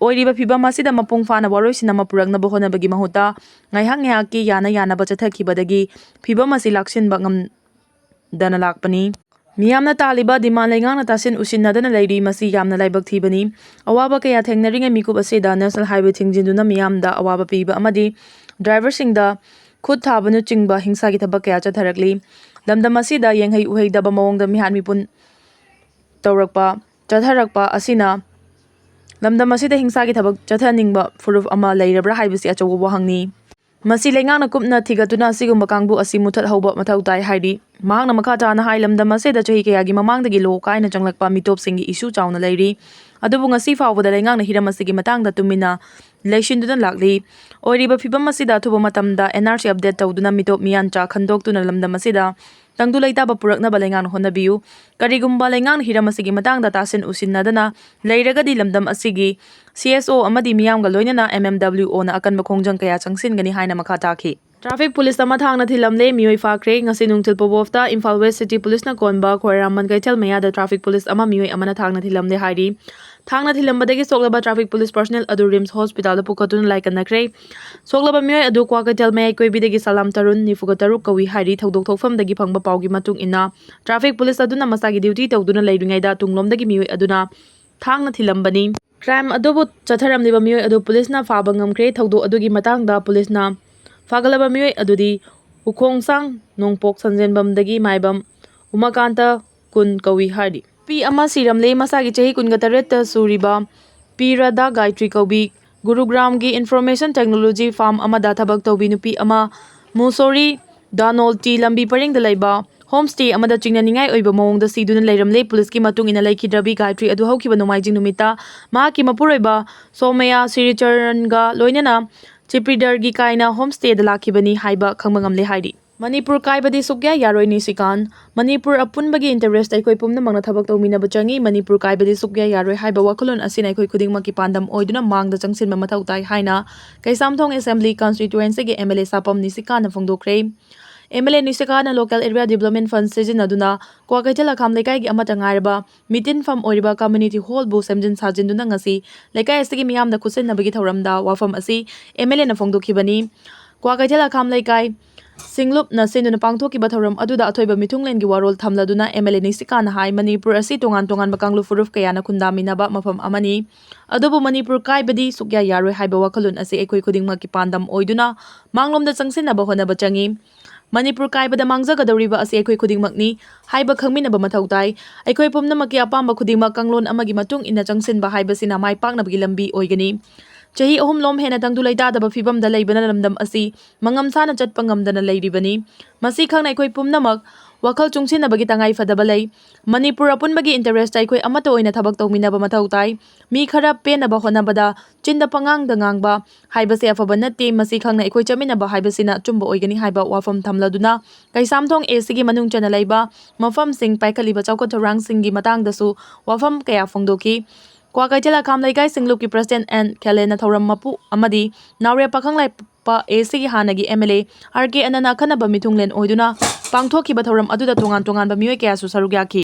ꯑꯣꯏꯔꯤꯕ ꯐꯤꯕꯝ ꯑꯁꯤꯗ ꯃꯄꯨꯡ ꯐꯥꯅ ꯋꯥꯔꯣꯏꯁꯤꯟ ꯑꯃ ꯄꯨꯔꯛꯅꯕ ꯍꯣꯠꯅꯕꯒꯤ ꯃꯍꯨꯠꯇ ꯉꯥꯏꯍꯥꯛ ꯉꯥꯏꯍꯥꯛꯀꯤ ꯌꯥꯅ ꯌꯥꯅꯕ ꯆꯠꯊꯈꯤꯕꯗꯒꯤ ꯐꯤꯕꯝ ꯑꯁꯤ ꯂꯥꯛꯁꯤꯟꯕ ꯉꯝꯗꯅ ꯂꯥꯛꯄꯅꯤ꯫ ꯃꯤꯌꯥꯝꯅ ꯇꯥꯜꯂꯤꯕ ꯗꯤꯃꯥꯟ ꯂꯩꯉꯥꯛꯅ ꯇꯥꯁꯤꯟ ꯎꯁꯤꯟꯅꯗꯅ ꯂꯩꯔꯤ꯫ ꯃꯁꯤ ꯌꯥꯝꯅ ꯂꯥꯏꯕꯛ ꯊꯤꯕꯅꯤ꯫ ꯑꯋꯥꯕ ꯀꯌꯥ ꯊꯦꯡꯅꯔꯤꯉꯩ ꯃꯤꯀꯨꯞ ꯑꯁꯤꯗ ꯅꯦꯁꯅꯦꯜ ꯍꯥꯏꯋꯦ ꯊꯤꯡꯖꯤꯟꯗꯨꯅ ꯃꯤꯌꯥꯝꯗ ꯑꯋꯥꯕ ꯄꯤꯕ ꯑꯃꯗꯤ ꯗ꯭ꯔꯥꯏꯚꯔꯁꯤꯡꯗ ꯈꯨꯠ ꯊꯥꯕꯅꯆꯤꯡꯕ ꯍꯤꯡꯁꯥꯒꯤ ꯊꯕꯛ ꯀꯌꯥ ꯆꯠꯊꯔꯛꯂꯤ꯫ ꯂꯝꯗꯝ ꯑꯁꯤꯗ ꯌꯦꯡꯍꯩ ꯎꯍꯩꯗꯕ ꯃꯑꯣꯡꯗ ꯃꯤꯍꯥꯠ ꯃꯤꯄꯨꯟ ꯇꯧꯔꯛꯄ, ꯆꯠꯊꯔꯛꯄ ꯑꯁꯤꯅ ꯂꯝꯗꯝ ꯑꯁꯤꯗ ꯍꯤꯡꯁꯥꯒꯤ ꯊꯕꯛ ꯆꯠꯊꯅꯤꯡꯕ ꯐꯨꯔꯨꯞ ꯑꯃ ꯂꯩꯔꯕ꯭ꯔꯥ ꯍꯥꯏꯕꯁꯤ ꯑꯆꯧꯕ ꯋꯥꯍꯪꯅꯤ꯫ ꯃꯁꯤ ꯂꯩꯉꯥꯛꯅ ꯀꯨꯞꯅ ꯊꯤꯒꯠꯇꯨꯅ ꯑꯁꯤꯒꯨꯝꯕ ꯀꯥꯡꯕꯨ ꯑꯁꯤ ꯃꯨꯊꯠꯍꯧꯕ ꯃꯊꯧ ꯇꯥꯏ ꯍꯥꯏꯔꯤ꯫ ꯃꯍꯥꯛꯅ ꯃꯈꯥ ꯇꯥꯅ ꯍꯥꯏ, ꯂꯝꯗꯝ ꯑꯁꯤꯗ ꯆꯍꯤ ꯀꯌꯥꯒꯤ ꯃꯃꯥꯡꯗꯒꯤ ꯂꯣ ꯀꯥꯏꯅ ꯆꯪꯂꯛꯄ ꯃꯤꯇꯣꯞꯁꯤꯡꯒꯤ ꯏꯁꯨ ꯆꯥꯎꯅ ꯂꯩꯔꯤ꯫ ꯑꯗꯨꯕꯨ ꯉꯁꯤ ꯐꯥꯎꯕꯗ ꯂꯩꯉꯥꯛꯅ ꯍꯤꯔꯝ ꯑꯁꯤꯒꯤ ꯃꯇꯥꯡꯗ ꯇꯨꯃꯤꯟꯅ ꯂꯩꯁꯤꯟꯗꯨꯅ ꯂꯥꯛꯂꯤ꯫ ꯑꯣꯏꯔꯤꯕ ꯐꯤꯕꯝ ꯑꯁꯤꯗ ꯑꯊꯨꯕ ꯃꯇꯝꯗ ꯑꯦꯟ ꯑꯥꯔ ꯁꯤ ꯑꯞꯗꯦꯠ ꯇꯧꯗꯨꯅ ꯃꯤꯇꯣꯞ ꯃꯤꯌꯥꯟꯆꯥ ꯈꯟꯗꯣꯛꯇꯨꯅ ꯂꯝꯗꯝ ꯑꯁꯤꯗ ꯇꯪꯗꯨ ꯂꯩꯇꯥꯕ ꯄꯨꯔꯛꯅꯕ ꯂꯩꯉꯥꯛꯅ ꯍꯣꯠꯅꯕꯤꯌꯨ꯫ ꯀꯔꯤꯒꯨꯝꯕ ꯂꯩꯉꯥꯛꯅ ꯍꯤꯔꯝ ꯑꯁꯤꯒꯤ ꯃꯇꯥꯡꯗ ꯇꯥꯁꯤꯟ ꯎꯁꯤꯟꯅꯗꯅ ꯂꯩꯔꯒꯗꯤ ꯂꯝꯗꯝ ꯑꯁꯤꯒꯤ ꯁꯤ ꯑꯦꯁ ꯑꯣ ꯑꯃꯗꯤ ꯃꯤꯌꯥꯝꯒ ꯂꯣꯏꯅꯅ ꯑꯦꯝ ꯑꯦꯝ ꯗꯕ꯭ꯂꯤꯎ ꯑꯣꯅ ꯑꯀꯟꯕ ꯈꯣꯡꯖꯪ ꯀꯌꯥ ꯆꯪꯁꯤꯟꯒꯅꯤ ꯍꯥꯏꯅ ꯃꯈꯥ ꯇꯥꯈꯤ꯫ ꯇ꯭ꯔꯥꯐꯤꯛ ꯄꯨꯂꯤꯁ ꯑꯃ ꯊꯥꯡꯅ ꯊꯤꯜꯂꯝꯂꯦ, ꯃꯤꯑꯣꯏ ꯐꯥꯈ꯭ꯔꯦ꯫ ꯉꯁꯤ ꯅꯨꯡꯊꯤꯜ ꯄꯣꯕꯣꯞꯇ ꯏꯝꯐꯥꯜ ꯋꯦꯁ ꯁꯤꯇꯤ ꯄꯨꯂꯤꯁꯅ ꯀꯣꯟꯕ ꯈ꯭ꯋꯥꯏꯔꯥꯝꯕꯟ ꯀꯩꯊꯦꯜ ꯃꯌꯥꯗ ꯇ꯭ꯔꯥꯐꯤꯛ ꯄꯨꯂꯤꯁ ꯑꯃ ꯃꯤꯑꯣꯏ ꯑꯃꯅ ꯊꯥꯡꯅ ꯊꯤꯜꯂꯝꯂꯦ ꯍꯥꯏꯔꯤ꯫ ꯊꯥꯡꯅ ꯊꯤꯜꯂꯝꯕꯗꯒꯤ ꯁꯣꯛꯂꯕ ꯇ꯭ꯔꯥꯐꯤꯛ ꯄꯨꯂꯤꯁ ꯄꯔꯁꯅꯦꯜ ꯑꯗꯨ ꯔꯤꯝꯁ ꯍꯣꯁꯄꯤꯇꯥꯜꯗ ꯄꯨꯈꯠꯇꯨꯅ ꯂꯥꯏꯀꯠꯅꯈ꯭ꯔꯦ꯫ ꯁꯣꯛꯂꯕ ꯃꯤꯑꯣꯏ ꯑꯗꯨ ꯀ꯭ꯋꯥꯀꯩꯊꯦꯜ ꯃꯌꯥꯏ ꯀꯣꯏꯕꯤꯗꯒꯤ ꯁꯂꯥꯝ ꯇꯔꯨꯟ, ꯅꯤꯐꯨꯒ ꯇꯔꯨꯛ ꯀꯧꯏ ꯍꯥꯏꯔꯤ꯫ ꯊꯧꯗꯣꯛ ꯊꯣꯛꯐꯝꯗꯒꯤ ꯐꯪꯕ ꯄꯥꯎꯒꯤ ꯃꯇꯨꯡ ꯏꯟꯅ ꯇ꯭ꯔꯥꯐꯤꯛ ꯄꯨꯂꯤꯁ ꯑꯗꯨꯅ ꯃꯁꯥꯒꯤ ꯗ꯭ꯌꯨꯇꯤ ꯇꯧꯗꯨꯅ ꯂꯩꯔꯤꯉꯩꯗ ꯇꯨꯡꯂꯣꯝꯗꯒꯤ ꯃꯤꯑꯣꯏ ꯑꯗꯨꯅ ꯊꯥꯡꯅ ꯊꯤꯜꯂꯝꯕꯅꯤ꯫ ꯀ꯭ꯔꯥꯏꯝ ꯑꯗꯨꯕꯨ ꯆꯠꯊꯔꯝꯂꯤꯕ ꯃꯤꯑꯣꯏ ꯑꯗꯨ ꯄꯨꯂꯤꯁꯅ ꯐꯥꯕ ꯉꯝꯈ꯭ꯔꯦ꯫ ꯊꯧꯗꯣꯛ ꯑꯗꯨꯒꯤ ꯃꯇꯥꯡꯗ ꯄꯨꯂꯤꯁꯅ ꯐꯥꯒꯠꯂꯕ ꯃꯤꯑꯣꯏ ꯑꯗꯨꯗꯤ ꯎꯈꯣꯡꯁꯥꯡ ꯅꯣꯡꯄꯣꯛ ꯁꯟꯖꯦꯟꯕꯝꯗꯒꯤ ꯃꯥꯏꯕꯝ ꯎꯃꯥꯀꯥꯟꯇ ꯀꯨꯟ ꯀꯧꯏ ꯍꯥꯏꯔꯤ꯫ ꯅꯨꯄꯤ ꯑꯃ ꯁꯤꯔꯝꯂꯦ꯫ ꯃꯁꯥꯒꯤ ꯆꯍꯤ ꯀꯨꯟꯒ ꯇꯔꯦꯠꯇ ꯁꯨꯔꯤꯕ ꯄꯤ ꯔꯥꯙꯥ ꯒꯥꯏꯇ꯭ꯔꯤ ꯀꯧꯕꯤ ꯒꯨꯔꯨꯒ꯭ꯔꯥꯝꯒꯤ ꯏꯟꯐꯣꯔꯃꯦꯁꯟ ꯇꯦꯛꯅꯣꯂꯣꯖꯤ ꯐꯥꯔꯝ ꯑꯃꯗ ꯊꯕꯛ ꯇꯧꯕꯤ ꯅꯨꯄꯤ ꯑꯃ ꯃꯨꯁꯣꯔꯤ ꯗꯥꯅꯣꯜꯇꯤ ꯂꯝꯕꯤ ꯄꯔꯦꯡꯗ ꯂꯩꯕ ꯍꯣꯝ ꯁ꯭ꯇꯦ ꯑꯃꯗ ꯆꯤꯡꯅꯅꯤꯡꯉꯥꯏ ꯑꯣꯏꯕ ꯃꯑꯣꯡꯗ ꯁꯤꯗꯨꯅ ꯂꯩꯔꯝꯂꯦ꯫ ꯄꯨꯂꯤꯁꯀꯤ ꯃꯇꯨꯡ ꯏꯟꯅ ꯂꯩꯈꯤꯗ꯭ꯔꯕꯤ ꯒꯥꯌꯇ꯭ꯔꯤ ꯑꯗꯨ ꯍꯧꯈꯤꯕ ꯅꯣꯡꯃꯥꯏꯖꯤꯡ ꯅꯨꯃꯤꯠꯇ ꯃꯍꯥꯛꯀꯤ ꯃꯄꯨꯔꯣꯏꯕ ꯁꯣꯃꯌꯥ ꯁꯤꯔꯤꯆꯔꯟꯒ ꯂꯣꯏꯅꯅ ꯆꯤꯄ꯭ꯔꯤꯗꯔꯒꯤ ꯀꯥꯏꯅ ꯍꯣꯝ ꯁ꯭ꯇꯦꯗ ꯂꯥꯛꯈꯤꯕꯅꯤ ꯍꯥꯏꯕ ꯈꯪꯕ ꯉꯝꯂꯦ ꯍꯥꯏꯔꯤ꯫ ꯃꯅꯤꯄꯨꯔ ꯀꯥꯏꯕꯗꯤ ꯁꯨꯛꯌꯥ ꯌꯥꯔꯣꯏ ꯅꯤꯁꯤꯀꯥꯟ꯫ ꯃꯅꯤꯄꯨꯔ ꯑꯄꯨꯟꯕꯒꯤ ꯏꯟꯇꯔꯦꯁꯇ ꯑꯩꯈꯣꯏ ꯄꯨꯝꯅꯃꯛꯅ ꯊꯕꯛ ꯇꯧꯃꯤꯟꯅꯕ ꯆꯪꯏ꯫ ꯃꯅꯤꯄꯨꯔ ꯀꯥꯏꯕꯗꯤ ꯁꯨꯛꯌꯥ ꯌꯥꯔꯣꯏ ꯍꯥꯏꯕ ꯋꯥꯈꯜꯂꯣꯟ ꯑꯁꯤꯅ ꯑꯩꯈꯣꯏ ꯈꯨꯗꯤꯡꯃꯛꯀꯤ ꯄꯥꯟꯗꯝ ꯑꯣꯏꯗꯨꯅ ꯃꯥꯡꯗ ꯆꯪꯁꯤꯟꯕ ꯃꯊꯧ ꯇꯥꯏ ꯍꯥꯏꯅ ꯀꯩꯁꯥꯝꯊꯣꯡ ꯑꯦꯁꯦꯝꯕ꯭ꯂꯤ ꯀꯟꯁꯇꯤꯇ꯭ꯌꯨꯑꯦꯟꯁꯤꯒꯤ ꯑꯦꯝ ꯑꯦꯜ ꯑꯦ ꯁꯥꯄꯝ ꯅꯤꯁꯤꯀꯥꯟꯅ ꯐꯣꯡꯗꯣꯛꯈ꯭ꯔꯦ꯫ ꯑꯦꯝ ꯑꯦꯜ ꯑꯦ ꯅꯤꯁꯤꯀꯥꯟꯅ ꯂꯣꯀꯦꯜ ꯑꯦꯔꯤꯌꯥ ꯗꯤꯕ꯭ꯂꯞꯃꯦꯟ ꯐꯟ ꯁꯤꯖꯤꯟꯅꯗꯨꯅ ꯀ꯭ꯋꯥꯀꯩꯊꯦꯜ ꯑꯈꯥꯝ ꯂꯩꯀꯥꯏꯒꯤ ꯑꯃꯠꯇ ꯉꯥꯏꯔꯕ ꯃꯤꯇꯤꯟꯐꯝ ꯑꯣꯏꯔꯤꯕ ꯀꯝꯃ꯭ꯌꯨꯅꯤꯇꯤ ꯍꯣꯜꯕꯨ ꯁꯦꯝꯖꯤꯟ ꯁꯥꯖꯤꯟꯗꯨꯅ ꯉꯁꯤ ꯂꯩꯀꯥꯏ ꯑꯁꯤꯒꯤ ꯃꯤꯌꯥꯝꯗ ꯈꯨꯠꯁꯤꯟꯅꯕꯒꯤ ꯊꯧꯔꯝꯗ ꯋꯥꯐꯝ ꯑꯁꯤ ꯑꯦꯝ ꯑꯦꯜ ꯑꯦꯅ ꯐꯣꯡꯗꯣꯛꯈꯤꯕꯅꯤ꯫ ꯀ꯭ꯋꯥꯀꯩꯊꯦꯜ ꯑꯈꯥꯝ ꯂꯩꯀꯥꯏ ꯁꯤꯡꯂꯨꯞꯅ ꯁꯤꯟꯗꯨꯅ ꯄꯥꯡꯊꯣꯛꯈꯤꯕ ꯊꯧꯔꯝ ꯑꯗꯨꯗ ꯑꯊꯣꯏꯕ ꯃꯤꯊꯨꯡꯂꯦꯟꯒꯤ ꯋꯥꯔꯣꯜ ꯊꯝꯂꯗꯨꯅ ꯑꯦꯝ ꯑꯦꯜ ꯑꯦ ꯅꯤꯁꯤꯀꯥꯟꯅ ꯍꯥꯏ, ꯃꯅꯤꯄꯨꯔ ꯑꯁꯤ ꯇꯣꯉꯥꯟ ꯇꯣꯉꯥꯟꯕ ꯀꯥꯡꯂꯨꯞ ꯐꯨꯔꯨꯞ ꯀꯌꯥꯅ ꯈꯨꯟꯗꯥꯃꯤꯟꯅꯕ ꯃꯐꯝ ꯑꯃꯅꯤ꯫ ꯑꯗꯨꯕꯨ ꯃꯅꯤꯄꯨꯔ ꯀꯥꯏꯕꯗꯤ ꯁꯨꯛꯌꯥ ꯌꯥꯔꯣꯏ ꯍꯥꯏꯕ ꯋꯥꯈꯜꯂꯣꯟ ꯑꯁꯤ ꯑꯩꯈꯣꯏ ꯈꯨꯗꯤꯡꯃꯛꯀꯤ ꯄꯥꯟꯗꯝ ꯑꯣꯏꯗꯨꯅ ꯃꯥꯡꯂꯣꯝꯗ ꯆꯪꯁꯤꯟꯅꯕ ꯍꯣꯠꯅꯕ ꯆꯪꯏ꯫ ꯃꯅꯤꯄꯨꯔ ꯀꯥꯏꯕꯗ ꯃꯥꯡꯖꯒꯗꯧꯔꯤꯕ ꯑꯁꯤ ꯑꯩꯈꯣꯏ ꯈꯨꯗꯤꯡꯃꯛꯅꯤ ꯍꯥꯏꯕ ꯈꯪꯃꯤꯟꯅꯕ ꯃꯊꯧ ꯇꯥꯏ꯫ ꯑꯩꯈꯣꯏ ꯄꯨꯝꯅꯃꯛꯀꯤ ꯑꯄꯥꯝꯕ ꯈꯨꯗꯤꯡꯃꯛ ꯀꯥꯡꯂꯣꯟ ꯑꯃꯒꯤ ꯃꯇꯨꯡ ꯏꯟꯅ ꯆꯪꯁꯤꯟꯕ ꯍꯥꯏꯕꯁꯤꯅ ꯃꯥꯏ ꯄꯥꯛꯅꯕꯒꯤ ꯂꯝꯕꯤ ꯑꯣꯏꯒꯅꯤ꯫ ꯆꯍꯤ ꯑꯍꯨꯝꯂꯣꯝ ꯍꯦꯟꯅ ꯇꯪꯗꯨ ꯂꯩꯇꯥꯗꯕ ꯐꯤꯕꯝꯗ ꯂꯩꯕꯅ ꯂꯝꯗꯝ ꯑꯁꯤ ꯃꯉꯝꯁꯥꯅ ꯆꯠꯄ ꯉꯝꯗꯅ ꯂꯩꯔꯤꯕꯅꯤ꯫ ꯃꯁꯤ ꯈꯪꯅ ꯑꯩꯈꯣꯏ ꯄꯨꯝꯅꯃꯛ ꯋꯥꯈꯜ ꯆꯨꯡꯁꯤꯟꯅꯕꯒꯤ ꯇꯉꯥꯏ ꯐꯗꯕ ꯂꯩ꯫ ꯃꯅꯤꯄꯨꯔ ꯑꯄꯨꯟꯕꯒꯤ ꯏꯟꯇꯔꯦꯁꯇ ꯑꯩꯈꯣꯏ ꯑꯃꯠꯇ ꯑꯣꯏꯅ ꯊꯕꯛ ꯇꯧꯃꯤꯟꯅꯕ ꯃꯊꯧ ꯇꯥꯏ꯫ ꯃꯤ ꯈꯔ ꯄꯦꯟꯅꯕ ꯍꯣꯠꯅꯕꯗ ꯆꯤꯟꯗ ꯄꯉꯥꯡꯗ ꯉꯥꯡꯕ ꯍꯥꯏꯕꯁꯦ ꯑꯐꯕ ꯅꯠꯇꯦ꯫ ꯃꯁꯤ ꯈꯪꯅ ꯑꯩꯈꯣꯏ ꯆꯠꯃꯤꯟꯅꯕ ꯍꯥꯏꯕꯁꯤꯅ ꯑꯆꯨꯝꯕ ꯑꯣꯏꯒꯅꯤ ꯍꯥꯏꯕ ꯋꯥꯐꯝ ꯊꯝꯂꯗꯨꯅ ꯀꯩꯁꯥꯝꯊꯣꯡ ꯑꯦꯁꯤꯒꯤ ꯃꯅꯨꯡ ꯆꯟꯅ ꯂꯩꯕ ꯃꯐꯝꯁꯤꯡ ꯄꯥꯏꯈꯠꯂꯤꯕ ꯆꯥꯎꯈꯠ ꯊꯧꯔꯥꯡꯁꯤꯡꯒꯤ ꯃꯇꯥꯡꯗꯁꯨ ꯋꯥꯐꯝ ꯀꯌꯥ ꯐꯣꯡꯗꯣꯛꯈꯤ꯫ ꯀ꯭ꯋꯥꯀꯩꯊꯦꯜ ꯑꯈꯥꯝ ꯂꯩꯀꯥꯏ ꯁꯤꯡꯂꯨꯞꯀꯤ ꯄ꯭ꯔꯁꯤꯗꯦꯟꯠ ꯑꯦꯟ ꯈꯦꯂꯦꯟꯅ ꯊꯧꯔꯝ ꯃꯄꯨ ꯑꯃꯗꯤ ꯅꯥꯎꯔꯦꯝ ꯄꯥꯈꯪꯂꯩꯄꯥꯛ ꯑꯦꯁꯤꯒꯤ ꯍꯥꯟꯅꯒꯤ ꯑꯦꯝ ꯑꯦꯜ ꯑꯦ ꯑꯥꯔ ꯀꯦ ꯑꯅꯟꯅ ꯑꯈꯟꯅꯕ ꯃꯤꯊꯨꯡꯂꯦꯟ ꯑꯣꯏꯗꯨꯅ ꯄꯥꯡꯊꯣꯛꯈꯤꯕ ꯊꯧꯔꯝ ꯑꯗꯨꯗ ꯇꯣꯉꯥꯟ ꯇꯣꯉꯥꯟꯕ ꯃꯤꯑꯣꯏ ꯀꯌꯥꯁꯨ ꯁꯔꯨꯛ ꯌꯥꯈꯤ꯫